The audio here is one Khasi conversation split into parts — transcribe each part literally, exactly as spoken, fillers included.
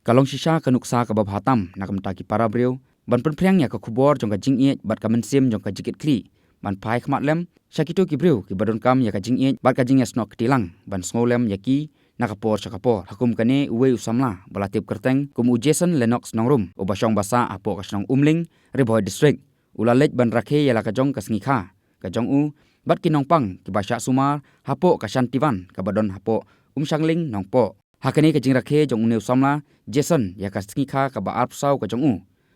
Ka long shisha ka nuksa kaba bha tam na ka bynta ki para briew ban pynphriang ïa ka khubor jong ka jingïeit bad ka mynsiem jong ka jingkitkhlieh ban phai khmat lem sha kito ki briew kiba donkam ïa ka jingïeit bad ka jingïasnoh kti lang ban sngew lem ïa ki na ka por sha ka por. Ha kum kane, uwei u samla ba la tip kyrteng kum u Jason Lennox Nongrum, uba shong ba sah hapoh ka shnong Umling, Ri Bhoi District, u la leit ban rakhe ïa la ka jong ka sngi kha ka jong u bad ki nongpang kiba shah sumar hapoh ka shanti van kaba don hapoh Umshangling, Nongpoh. Ha kane ka jingrakhe jong une u samla Jason ïa ka sngi kha kaba arphew saw ka jong u,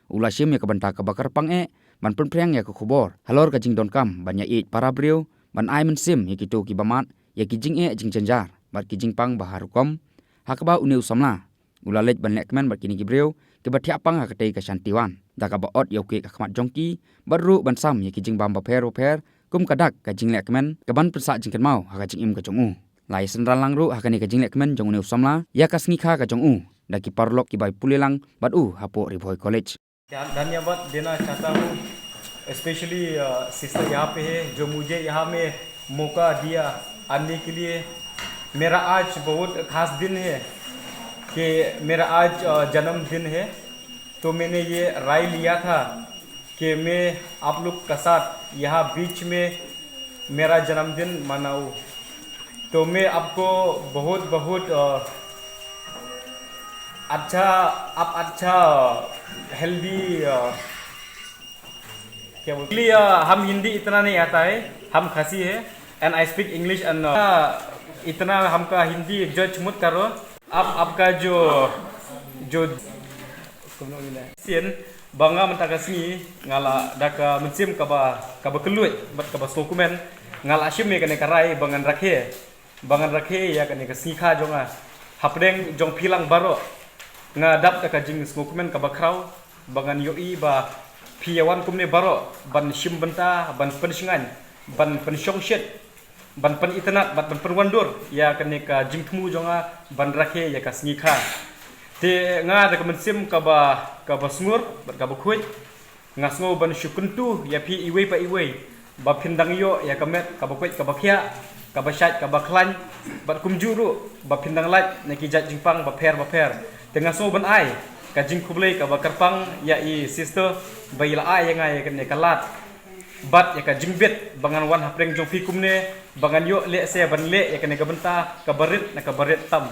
u la shim ïa ka bynta kaba kyrpang eh ban pynphriang ïa ka khubor halor ka jingdonkam ban ïaieit para briew, ban ai mynsiem ïa kito kiba mad ïa ki jingeh jingjynjar bad ki jingpang ba har rukom, ha kaba une u samla u la leit ban lehkmen bad kine ki briew kiba thiah pang ha katei ka shanti van, da kaba ot ïa u kieh ka khmat jong ki, bad ruh ban sam ïa ki jingbam bapher bapher kum ka dak ka jinglehkmen kaban pynsah jingkynmaw ha ka jingim ka jong u. La ïasynran lang ruh ha kane ka jinglehkmen jong une u samla ïa ka sngi kha ka jong u da ki paralok kiba pule lang bad u hapoh Ri Bhoi College. ध्यान, धन्यवाद देना चाहता हूँ, स्पेशली सिस्टर यहाँ पे है, जो मुझे यहाँ में मौका दिया आने के लिए। मेरा आज बहुत खास दिन है कि मेरा आज, अ, जन्मदिन है, तो मैंने ये राय लिया था कि मैं आप लोग का साथ यहाँ बीच में मेरा जन्मदिन मनाऊँ। तो मैं आपको बहुत, बहुत, अ, अच्छा, आप अच्छा, हेल्दी, अ, क्या बोलते हैं? अ, हम हिंदी इतना नहीं आता है, हम खासी है, and I speak English and, अ, इतना हमका हिंदी जज मत करो। आप, आपका जो, जो, sien, ba nga mynta ka sngi nga la da ka mynsiem kaba, kaba kylluid bad kaba sngewkmen, nga la shim ïa kane ka rai ba ngan rakhe, ba ngan rakhe ïa kane ka sngi kha jong nga hapdeng jong phi lang baroh. Nga dap da ka jingsngewkmen kaba khraw ba ngan ïohi ba phi ïa wan kumne baroh ban shim bynta, ban pynshngaiñ, ban pynshongshit, ban pynitynnad bad ban pynwandur ïa kane ka jingthmu jong nga ban rakhe ïa ka sngi kha. Te nga da ka mynsiem kaba, kaba sngur bad kaba khuid, nga sngew ban shu kyntu ïa phi iwei pa iwei ba phin dang ïoh ïa ka met kaba koit kaba khiah, kaba shait kaba khlaiñ, bad kumjuh ruh ba phin dang lait na ki jait jingpang bapher bapher. Te nga sngew ban ai ka jingkhublei kaba kyrpang ïa i sister ba i la ai ïa nga ïa kane ka lad bad ïa ka jingbit ba ngan wan hapdeng jong phi kumne, ba ngan ïoh leh se ban leh ïa kane ka bynta kaba rit na kaba rit tam.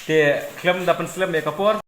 Te khlem da pynslem ïa ka por,